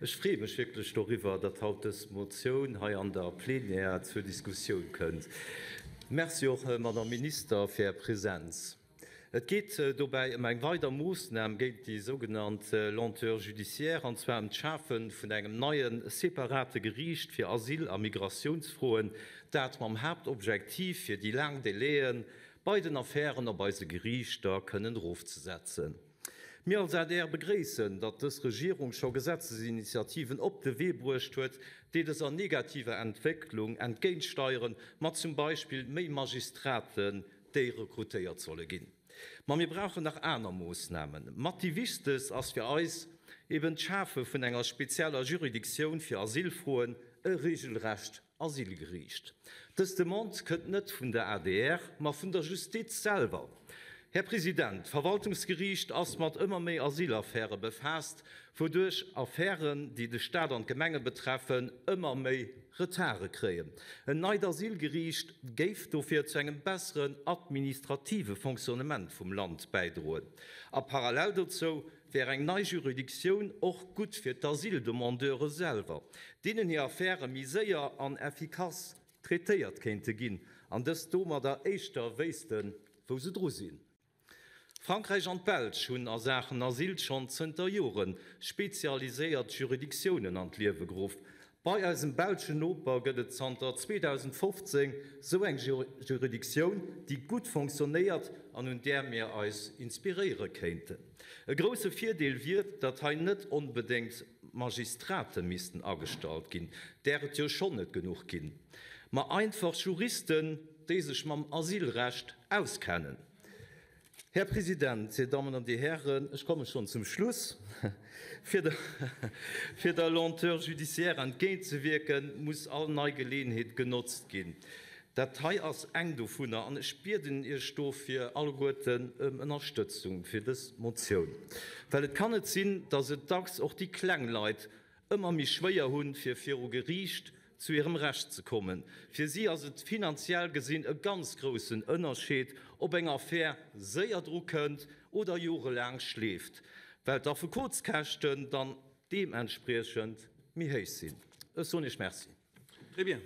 Ech freeë mech wierklech doriwwer, datt haut dës Motioun hei an der Plénière zur Diskussioun kënnt. Merci och, Madame Minister, fir Är Präsenz. Et geet dobäi ëm eng weider Moossnam géint déi sougenannt Lenteur judiciaire, an zwar ëm d'Schafe vun engem neie separate Geriicht fir Asyl a Migratiounsfroen, dat mam Haaptobjektiv, fir déi laang Délaië bei den Affären op eise Geriichter kënnen erofzesetzen. Mir als adr begréissen, datt dës Regierung scho Gesetzesinitiativen op de Wee bruecht huet, déi dëser negativer Entwécklung entgéintsteieren, mat zum Beispill méi Magistraten, déi rekrutéiert solle ginn. Ma mir brauchen nach aner Moossnamen. Mat déi wichtegst ass fir eis eben d'Schafe vun enger spezieller Juridictioun fir Asylfroen, e regelrecht Asylgeriicht. Dës Demande kënnt net vun der adr, ma vun der Justiz selwer. Här President, d'Verwaltungsgeriicht ass mat ëmmer méi Asylaffäre befaasst, wouduerch Affären, déi de Staat an d'Gemenge betreffen, ëmmer méi Retarde kréien. En neit Asylgeriicht géif dofir zu engem besseren administrative Fonctionnement vum Land bäidroen. A parallel dozou wär eng nei Juridictioun och gutt fir d'Asyldemandeure selwer, deenen hir Affäre méi séier an effikass traitéiert kéinte ginn an dës domadder éischter wéissten, wou se dru sinn. Frankräich an d'Belsch hunn a Saachen Asyl schonn zënter Jore spezialiséiert Juridictiounen an d'Liewe geruff. Bei eisem belschen Noper gëtt et zanter 2015 sou eng Juridictioun, déi gutt fonctionnéiert an un där mir eis inspiréiere kéinten. E grousse Virdeel wier, datt hei net onbedéngt Magistrate missten agestallt ginn, där et jo schonn net genuch ginn, ma einfach Juristen, déi sech mam Asylrecht auskennen. Här President, Dir Dammen an Dir Hären, ech komme schonn zum Schluss. Fir der Lenteur judiciaire entgéintzewierken, muss all nei Geleeënheet genotzt ginn. Dat hei ass eng dovunner an ech bieden Iech dofir alleguerten ëm Ënnerstëtzung fir dës Motioun, well et kann net sinn, dass et dacks och déi kleng Leit ëmmer méi schwéier hunn, fir viru Geriicht zu hirem Recht ze kommen. Fir si ass et finanziell gesinn e ganz groussen Ënnerscheed, ob eng Affär séier dru kënnt oder jorelaang schleeft, well d'Affekotskäschten dann deementspriechend méi héich sinn. Ech soen Iech Merci. Très bien.